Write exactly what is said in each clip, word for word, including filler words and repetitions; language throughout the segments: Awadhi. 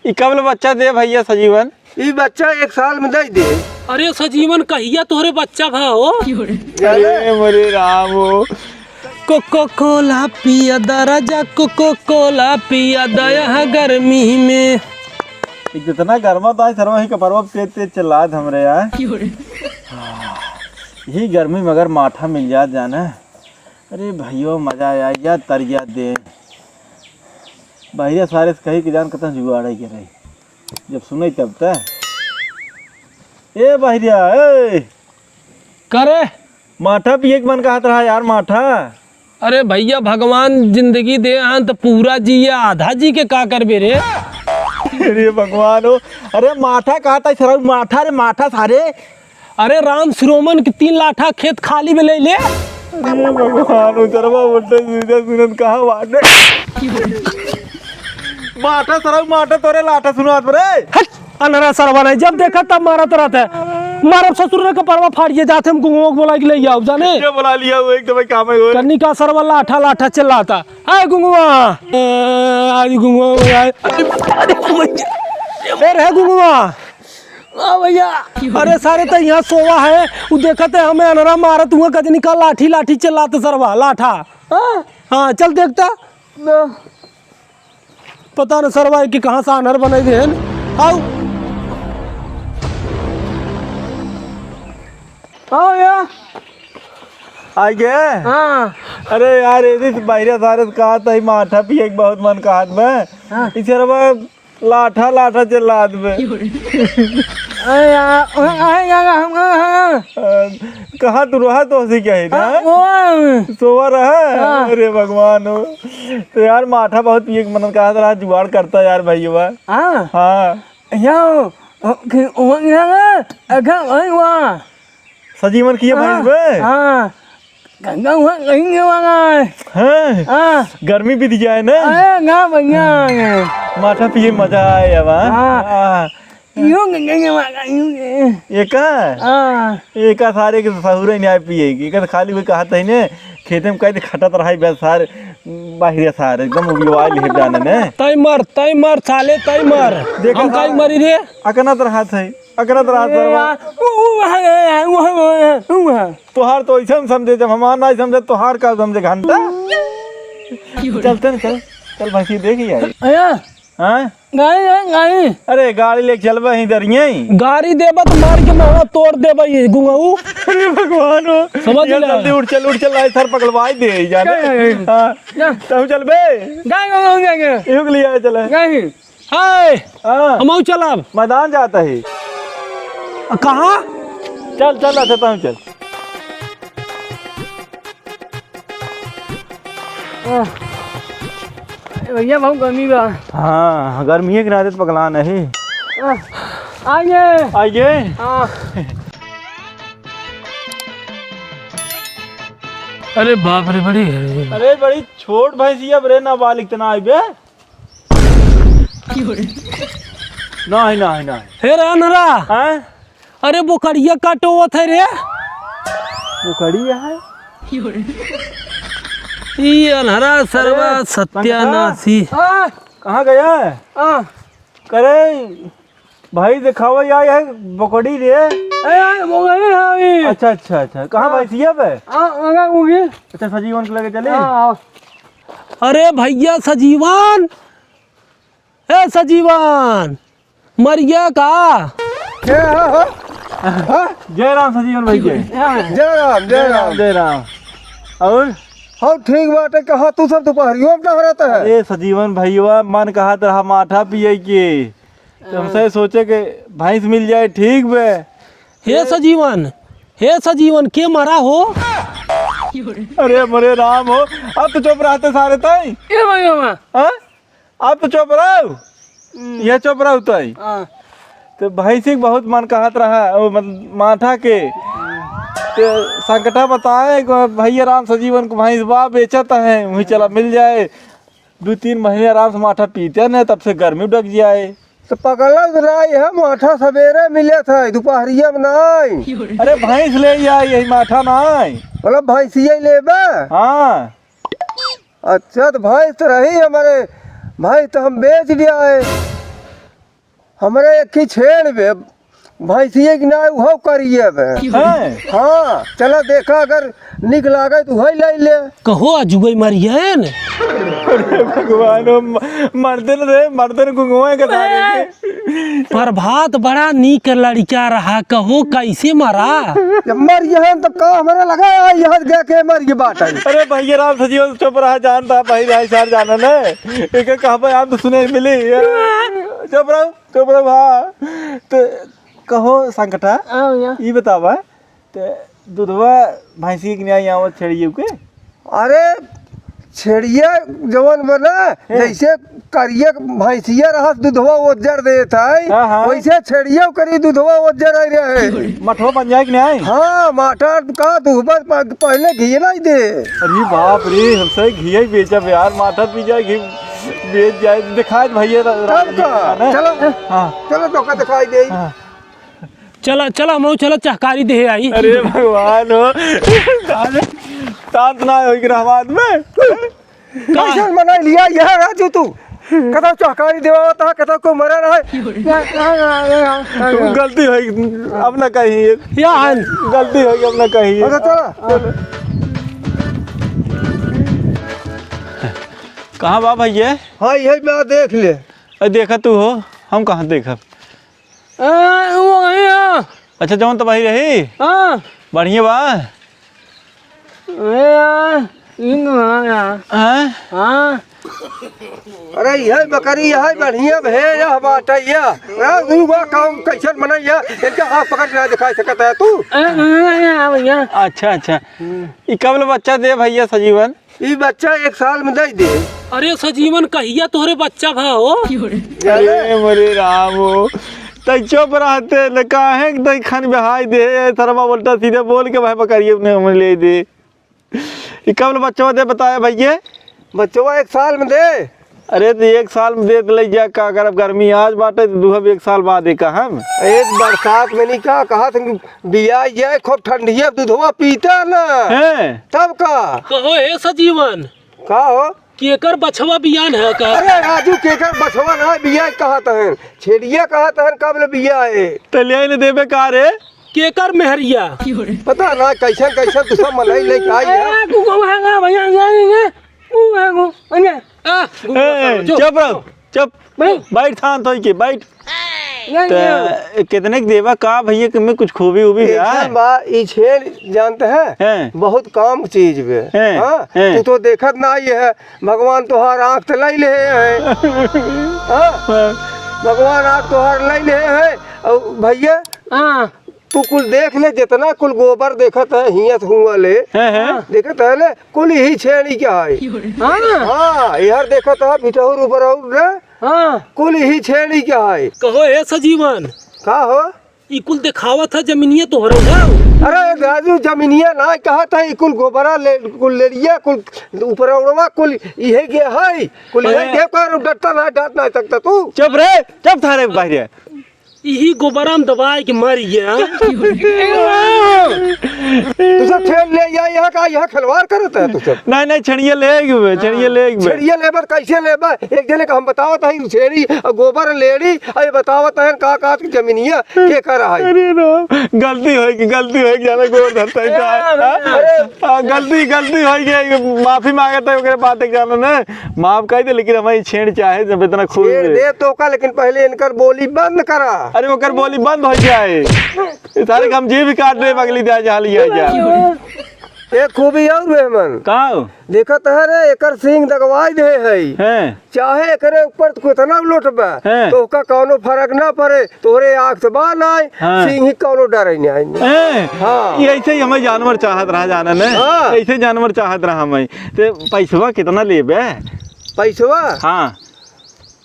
ई कब ले बच्चा दे भइया सजीवन? ई बच्चा एक साल में दइ दे। अरे सजीवन, कहिया तोहरे बच्चा भा हो? अरे मोरे राम हो। कोको कोला पिया दा राजा, कोको कोला पिया दा यहाँ गर्मी में। ई जितना गर्मा तो आज सरवा ही कपरवा तेज तेज चिल्लात हमरे यार। यही गर्मी में अगर माठा मिल जात जाना, अरे भइयो मजा आ जाए, तरिया दे। बहिरे सारे से कही कि जान कतन जुगाड़ है के रही। जब सुनई तब त। ए बहिरिया, ए! करे? माठा पिए के मन कहत रहा यार, माठा। अरे भइया, भगवान जिंदगी दे हन त पूरा जिए, आधा जी के का करबे रे? अरे भगवान हो, अरे माठा कहत है सरऊ, माठा रे, माठा सारे। अरे राम श्रोमन के तीन लाठा खेत खाली में ले ले। अरे भगवान, उजरवा बोलते सीधा सुनत कहाँ बाटे? माठा सरऊ, माठा तोरे लाठा सुनात बरे। हट, अनरा सरवा नहीं, जब देखा तब मारत रहत है। मारब ससुर रे कपड़वा फाड़िए जात है, हम गुंगवा के बोला के ले आओ, जाने? ये बोला लिया वो एक दवाई काम है वो। कन्नी का सरवा लाठा लाठा चिल्लाता। आए गुंगवा, ए, आज गुंगवा हो जाए। अरे, अरे, ए रे गुंगवा, हाँ भइया। अरे सारे तो यहाँ सोवा है, उ देखत है हमें अनरा मारत हुआ गजनी का लाठी लाठी चिल्लात सरवा लाठा। हाँ? हाँ, चल देखता। ना। पता न सरवा कि कहाँ से आनर बने देन। आओ। आओ या। आ गए? हाँ। अरे यार, ये भी बाहर सारे से कहा था, माठा पिए के बहुत मन कहत में। हाँ। ई सरवा लाठा, लाठा चिल्लात बे। अरे यार, अरे यार, हम, हाँ। अ, कहाँ तू रहा तो हंसी क्या है ना? हाँ, वो। सोवा रहा? हाँ। अरे भगवान हो। तो यार, माठा बहुत पिए के मन कहा था, जुगाड़ करता यार भइया। हाँ। हाँ। यार, ओ, कि, ओ, यार, अच्छा, वही हुआ। सजीवन किए हाँ, भइया बे? हाँ। गंगा हुआ कहीं के वाला है। हैं? हाँ। गर्मी बीत जाए ना? अरे ना भइया। माठा पिए मजा आए अब, हाँ? हाँ। हाँ। यूं गंगा के वाला, यूं के। ये का? हाँ। ये का सारे के सहूरे नहीं आए पिए की। ये का खाली हुई कहत है ने, खेते में कहीं खटत रहा बस सारे, बाहर सारे एकदम उबिवाइल है जाने ने। तई मर, तई मर साले, तई मर। देखा हम काई सारे मरी रे? अकनत रहा था, अकनत रहा ए सरवा। यार, उ, उ, वहाँ, वहाँ, वहाँ, वहाँ। तोहार तो ऐसे हम समझे, जब हमार ना समझे, तोहार का समझे घंटा? चलते न, चल, चल भैंसी देखी आई। अया, हाँ? गाड़ी, गाड़ी, गाड़ी। अरे गाड़ी लेके चलबे ही दरिये। गाड़ी देबा तो मार के मुंहवा तोड़ देबा ये गुंगाऊ। अरे भगवान हो। समझ ये ले। जल्दी उठ चल, उठ चल, आई सर पकड़वाई दे जाने। क्या है? हाँ। जा। तू चलबे? गाड़ी, गाड़ी, गाड़ी, गाड़ी। इहू के लिए आए चले। गाड़ी। हाय, हाँ। हमहू चलब। मैदान जात ही। आ, कहाँ? चल, चल, अच्छा, तू चल। आ, ए भैया, बहुत गर्मी बा। हाँ, गर्मी के नाते तो पगला नहीं। आ, आइए। आइए। हाँ। अरे बाप रे, बड़ी है। अरे, बड़ी छोट भैंसिया बरे, नाबालिग तना आई बे। नहीं, नहीं, नहीं। हे रे अनहरा। हैं? अरे बोकड़िया काटोवत है रे। बोकड़िया है? ई अनहरा सरवा अरे, सत्यानाशी। आ, कहाँ गया है? आ। करे भाई दिखावा या है बोकड़ी रे। ए, बोकड़ी है अभी। अच्छा, अच्छा, अच्छा। कहाँ हाँ। भैंसिया पे? आ, आगा होगी। अच्छा, सजीवन के लगे चले? हाँ, हाँ। अरे भैया सजीवन, ए सजीवन, मरिया का? के है हो? हाँ? जय राम सजीवन भाई के। जय राम, जय राम। जय राम। और? हाँ, ठीक बात है। कहाँ तू सब दोपहरियों में टहरत है? अरे सजीवन भैया, मन कहत रहा माठा पिए के। तो हमसे सोचे के भैंस मिल जाए, ठीक बे। हे सजीवन, हे सजीवन, के मरा हो? अरे मोरे राम हो, अब तो चुप रहते सारे तई। ए भाई मामा। हाँ? अब तो चुप रहो। हम्म। ये चुप रहो तई। हाँ। तो भैंसी के बहुत मन कहत रहा, वो मतलब माठा के। तो संकटा बताए कि भैया राम सजीवन को भैंस बा बेचत है, वहीं चला मिल जाए। दो तीन महीने आराम से माठा पीते न, तब से गर्मी डग जाए। तो पगला तो नहीं है, माठा सवेरे मिले थे, दोपहरिया में नहीं। अरे भैंस ले जाए, यही माठा नहीं। मतलब भैंसिया ही लेबे? हाँ। अच्छा, तो भैंस तो रही हमारे, भैंस तो हम बेच दिया है। हमरे एक ही छेड़ बे, भैंसिए की ना, उहो करिए बे। हैं? हाँ, चला देखा, अगर निक लागे तो उहइ लइ ले। कहो अजुगई मरियन। अरे भगवान, ओ म-, मर्दन रे, मर्दन गुंगुआ के सारे के। प्रभात बड़ा नीक लड़का रहा, कहो कैसे मरा? जब मर गए हैं, तब का हमारे लगा है, यहाँ गया के मर गए बात है। अरे भैया राम सजीवन चुप रहा, जानता भाई, भाई सार जाना न। एक कहबे आप तो सुने मिली। चुप रहो, चुप रहो भा। तो कहो संकटा, हाँ भैया। ई बतावा, ते दुधवा भैंसी के न्याय आवत छेड़िए के? अरे, छेड़िया जवन बना, हैं। जैसे करिया भैंसिया रहत दुधवा ओजर देत है, हाँ, हाँ। वैसे छेड़िया करी दुधवा ओजर आइ रहे। मठवा बन जाए कि नहीं? हाँ, माठा का दुहबा प-, पहले घी नहीं दे। अरे बाप रे, हमसे घी ही बेचब यार, माठा पी जाए, घी बेच जाए, दिखा भैया रा-, तब का? ना? चलो, हाँ। चलो, तोका दिखाई दे। हाँ। चला, चला, मऊ चला, चहकारी देहे आई। अरे भगवान हो। अरे, शांत ना होई के रहवान में। कैसन बनाई लिया यह राजू तू? कतौ चहकारी देवा होता, कतौ को मरा रहा है। गलती होई, अब ना कहीं। या हन। गलती होई, अब ना कहीं। अच्छा, चला। कहाँ बा भैया? हाँ, यही बा, देख ले। अरे देखा तू हो, हम कहाँ देखब? आ, वो है यार। अच्छा, जौन तबाही रही? हाँ। बढ़िया बा? ए यार, ई न बा यार। हाँ? हाँ। अरे, यह बकरी, यह बढ़िया भे, यह बात है, यह। हाँ, तू बा काम कैसन बनाई, यह? इनका हाथ पकड़ के ना दिखा सकत है तू? ए, ए, ए, भैया। अच्छा, अच्छा। हम्म। ई कब ले बच्चा दे भैया सजीवन? ई बच्चा एक साल में दे दे। अरे सजीवन, कहिया तोहरे बच्चा भा हो? अरे मोरे राम हो, तै चुप रहते न, काहे के तै खन बहाई दे, ए सरवा उल्टा सीधे बोल के भाई बकरिए ने हम ले दे। ई कब ले बच्चा दे बताया भैया? बच्चा एक साल में दे। अरे तो एक साल में दे तो ले जा, का करब, गर्मी आज बाटे तो दुहब एक साल बाद एक हम। एक बरसात में नहीं का कहा था, बिया जाए खूब ठंडिया, दुधवा पीता ना। हैं? तब का? कहो हे सजीवन। का हो? केकर बछवा बियान है का? अरे राजू, केकर बछवा ना बिया कहत हैं, छेड़िया कहत हैं, कब ले बिया है? तो ले न देबे का रे? केकर मेहरिया? पता ना कैसन कैसन तू सब मनई लेके आई है। ए, तू को भागा भैया, ये, ये, ये। तू भागो, अन्य। आ, ए, चुप रहो, चुप। भाई। बैठ, शांत होई के, बैठ। नहीं, त नहीं। कितने के देवा का भैया, के में कुछ खूबी उबी है? ऐसन बा, ई छेड़ जानते हैं? हैं। बहुत काम चीज बे। हैं, हाँ? हैं। तू तो देखत ना आई है, भगवान तोहार आँख तो लई ले है। हाँ? हाँ। भगवान आँख तोहार लई ले है। और भैया, हाँ। तू कुल देख ले, जितना कुल गोबर देखत है, हियत हुआ ले। हैं, हैं। देखत है ले, कुल यही छेड़ी के है। हाँ। हाँ, यार देखत है, भिटहुर ऊपर और रे। हाँ। कुल यही छेड़ी के है। कहो हे सजीवन। का हो? ई कुल देखावत है जमीनिया तोहरे ना? अरे राजू, जमीनिया ना कहत है, ई कुल गोबरा ले, कुल लेड़िया, कुल ऊपर उड़वा, कुल इहे के है, कुल इहे अरे। के कर डरता ना, डर ना सकता तू। चुप रे, चुप थारे बाहर। इही गोबरा में दबाए के मर गया। तू सब खेल ले, या यहाँ का, यहाँ खिलवाड़ करत है तू सब। नहीं, नहीं, छेड़िया ले आएगी बे, छेड़िया ले आएगी बे। छेड़िया लेबर कैसे लेबा? एक जने का हम बतावत हई, छेड़ी और गोबर लेड़ी, और ये बतावत है का, का की जमीनिया के कर है। अरे राम, गलती होई कि, गलती होई कि, ज्यादा गोर धरता है, अरे, हाँ? अरे। हाँ, गलती, गलती होई कि, माफी मांगत है, ओकरे बात एक जानो ने, माफ कर दे, लेकिन हमारी छेड़ चाहे जब इतना खुश छेड़ है। दे तो का, लेकिन पहले इनकर बोली बंद करा। अरे, ओकर बोली बंद हो जाए। ये सारे हम जी भी काट रहे, अगली दे, जा लिया जा। एक खूबी और बे हमन। का? देखत है रे, एकर सींग दगवाई दे है। हैं। चाहे एकरे ऊपर तू कितना लोटबा, हैं। तो ओका कौनो फर्क ना पड़े। तोरे आँख से बा नाई, हाँ। सींग ही कौनो डर ही नहीं। हैं। हाँ। ये ऐसे ही हमें जानवर चाहत रहा जाना ने। हाँ। ऐसे जानवर चाहत रहा हमें। ते पैसवा कितना लेबे? पैसवा? हाँ।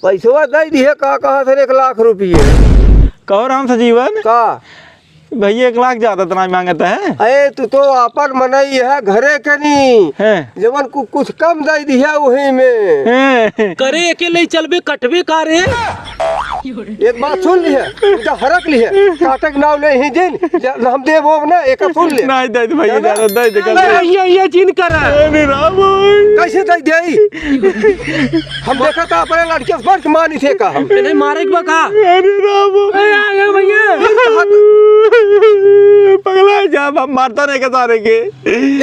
पैसवा दे दिए, का कहा थे, एक लाख रुपये। कहो राम सजीवन। का? भैया, एक लाख ज्यादा तो नहीं मांगता है। अरे, तू तो आपन मनई है, घरे के नी। हैं। जवन कु-, कुछ कम दे दिया वही में। हैं। करे अकेले चलबे, कटबे का रे? एक बात सुन लिहे, उनका हरक लिहे, काटे के नाव ले ही जिन, जा, हम देब ओब ना, एक सुन ले। नहीं, दे दे भैया, जाना? ज्यादा दे दे, कर अरे, दे। ये, ये जिन कर। अरे राम भाई। कैसे दे दे? हम देखा था अपने लड़के से बढ़ के मानी थे का हम। नहीं मारे के बा का? अरे राम भाई। अरे, आ गए भैया। पगला जा, हम मारता नहीं के सारे के।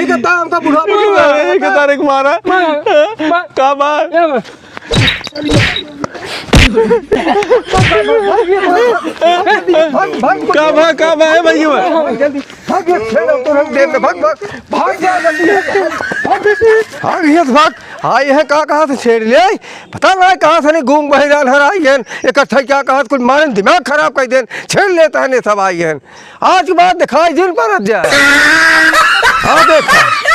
एक तो हमका बुढ़ा पकड़ा। अरे, के सारे के मारा। मार, मार। का मार? ए, मार। भाग, भाग, का बा, का बा, ए भैया? भाग, जल्दी। भाग, ये छेड़ अब तो रंग दे दे, भाग, भाग। भाग जा, जल्दी। भाग, भाग, ये भाग। हाँ, ये का कहाँ से छेड़ ले आई? पता ना कहाँ से नहीं गूंग बहिरान हर आई हैं। इकट्ठा क्या कहाँ से कुछ मारे दिमाग खराब कर देन। छेड़ लेता है ने सब आई हैं। आज के बाद दिखाई दिन पर जा। हाँ, देखा।